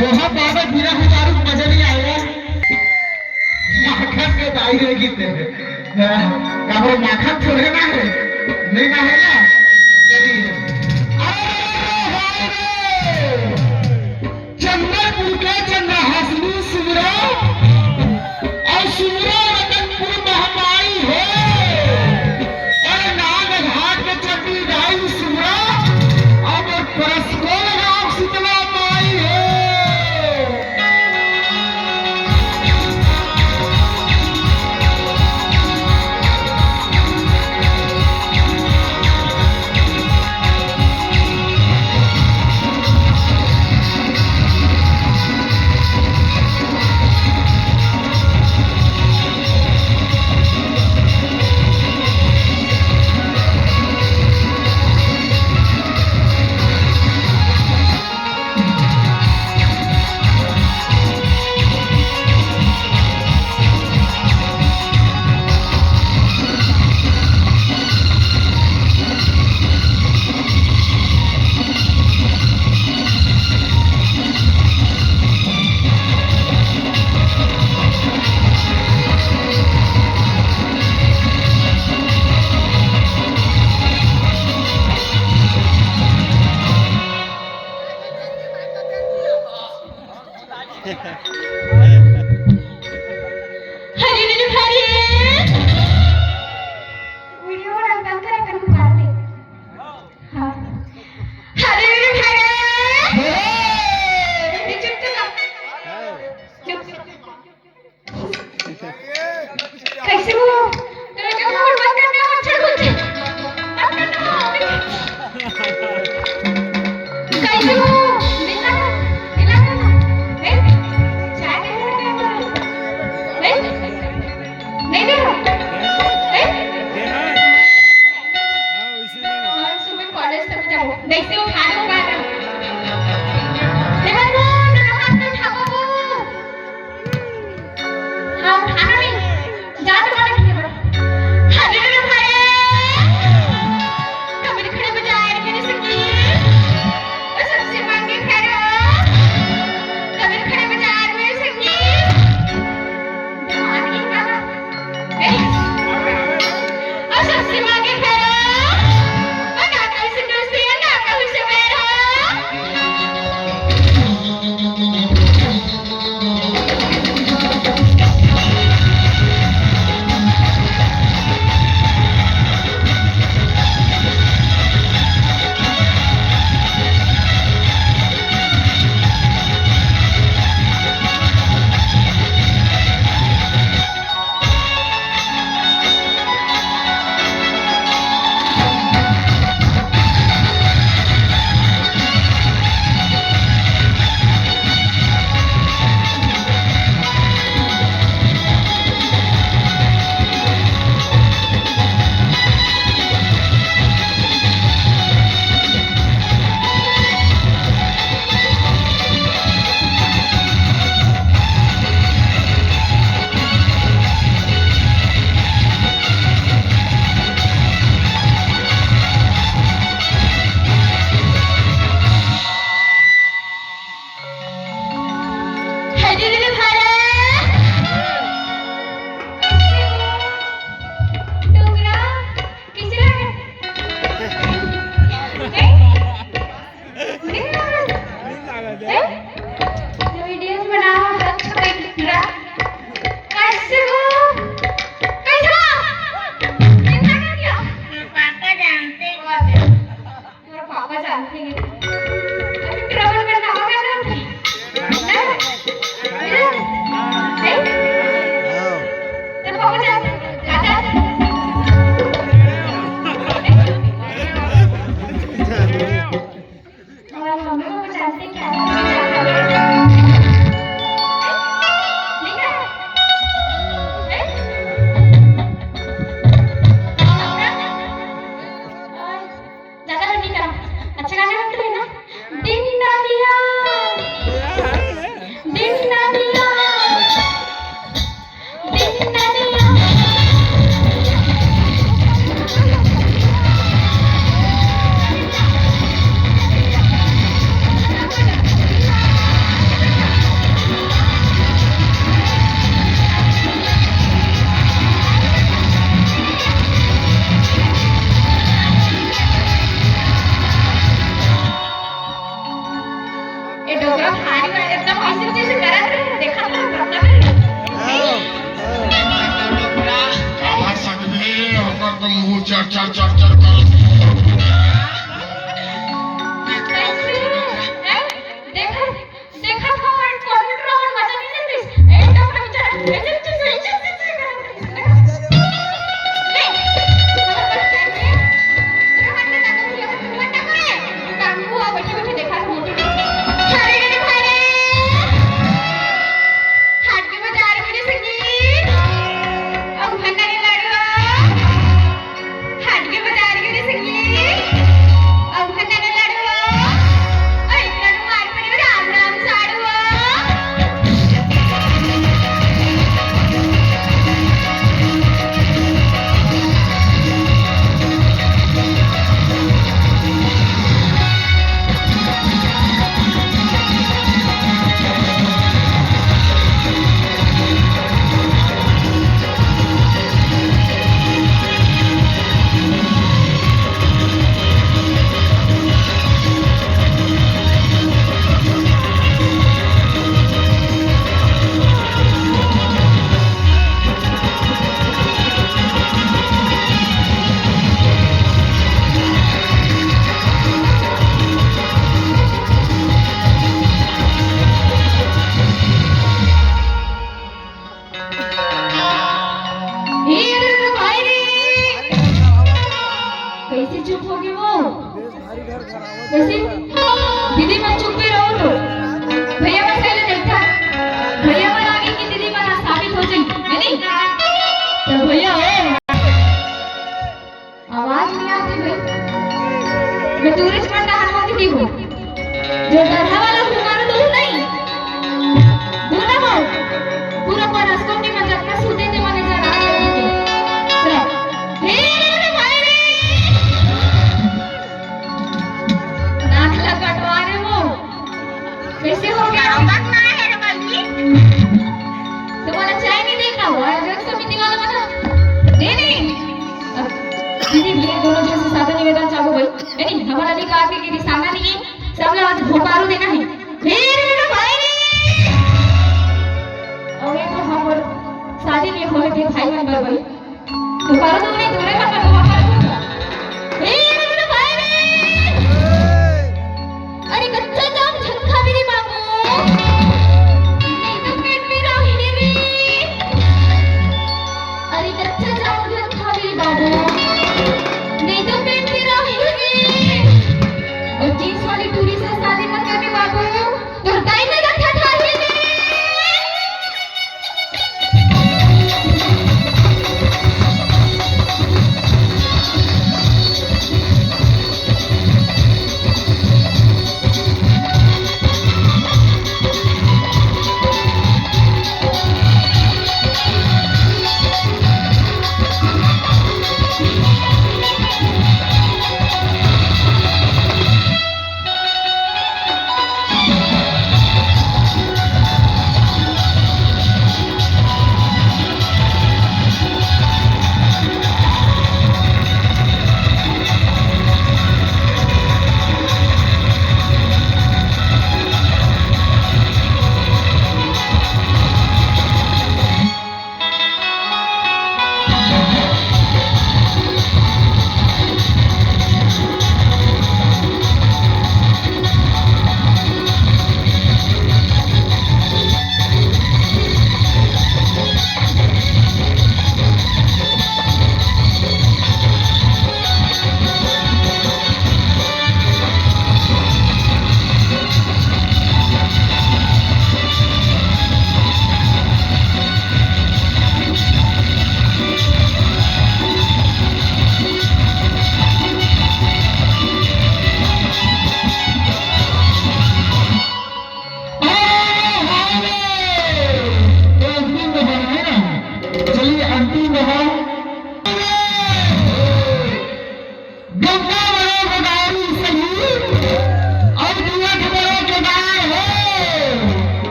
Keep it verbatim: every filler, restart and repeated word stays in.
तोहा बाबा बिना हुदारू मजा नहीं आएगा। माखन के दाई रे गीत है। काबरो माखन थोड़े ना है। नहीं ना है ना। चलिए। अरे रे रे रे रे। चंद्रपुर के चंद्रहासिनी सुमिरा। अउ सुमिरा रतनपुर महामाई हो। अरे नाग घाट के चंडी दाई सुमिरा। अउ मोर परस को लगाओ शीतला माई हो। हरी वीडियो बना, बंद करा, कल को बात है। हाँ। हरी वीडियो बना। चुप, चुप, चुप। कैसे हो? तेरे को फोन बंद करने और चढ़ उठे। बंद करने को। कैसे हो? मिलना है? मिलना है? हैं? चाय नहीं देना है? हैं? नहीं देना? हैं? और सुबह कॉलेज तक जाओ। नहीं से उठा लो बाहर। देखो, तेरा हाथ में उठाओ। हाँ, उठाना नहीं। जा तो बाहर निकल पड़ो। हरे रे भाई। कमर खड़े बजा रहे मेरे संगीत। ओ सबसे मांगे खड़ा। कमर खड़े बजा रहे मेरे संगीत। दिमाग नहीं खराब। ए? ओ सबसे मांगे खड़ा। ओ ना कहीं से दोस्ती है, ना कहीं से बैर हो। वीडियोस बनाओ, अच्छा कोई कैसे हो? कैसे हो? चिंता कर लिया। पापा जानते हैं। तेरे पापा जानते हैं। अभी ट्रबल करना होगा ना? हैं? हैं? तेरे पापा जानते हैं। चाचा। और मम्मी को जानते क्या? ज्यादा नहीं करा। अच्छा गाना है ना? दिन डालिया, दिन डालिया। मुंह चर चर चर चर कर। देखा, देखा था, कौन कौन मजा नहीं लेती। एकदम हम जरा ऐसे, ऐसे, ऐसे, ऐसे, ऐसे कर। ले, बैठे बैठे देखा था मोटू। अरे, अरे, भाई रे। हाट के बाजार में रे संगी, अउ उहाँ कने लड़ुआ। हाट के बाजार में रे संगी, अउ उहाँ कने लड़ुआ। अउ एक लड़ू मार पड़े राम राम साड़ुआ। ए रे भाई रे, कैसे चुप हो गए वो? कैसे? दीदी मन चुप ही रहो तो। भैया मन पहले देखा। भैया मन आगे कि दीदी मन साबित हो जाए, है नहीं? तो भैया हो। आवाज नहीं आती भाई। मैं टूरिस्ट मन डहान होती हूँ। जो डरहा वाला हुआ ना, तो नहीं। दूर ना हो। पूरा पर अस्कोटी में जब तक सूते थे, मैंने जरा आगे नहीं थे। चलो। हे रे भाई रे। नाक लगा कटवा रहे वो। कैसे हो गया? गाँव तक ना है रे बल्ली। तुम्हारा चाय नहीं देखा हुआ है, जो समिति वाला बना। नहीं, नहीं। अब दीदी, ये दोनों जो से सादा निवेदन चाहू भाई। नहीं, नहीं, हमारा अधिकार के लिए सादा नहीं है। सब लोग आज भोपारू देना है। हे रे भाई रे। और ये तो हम शादी में होए थे भाई मन बर भाई। भोपारू तो उन्हें दूरे मत रखो।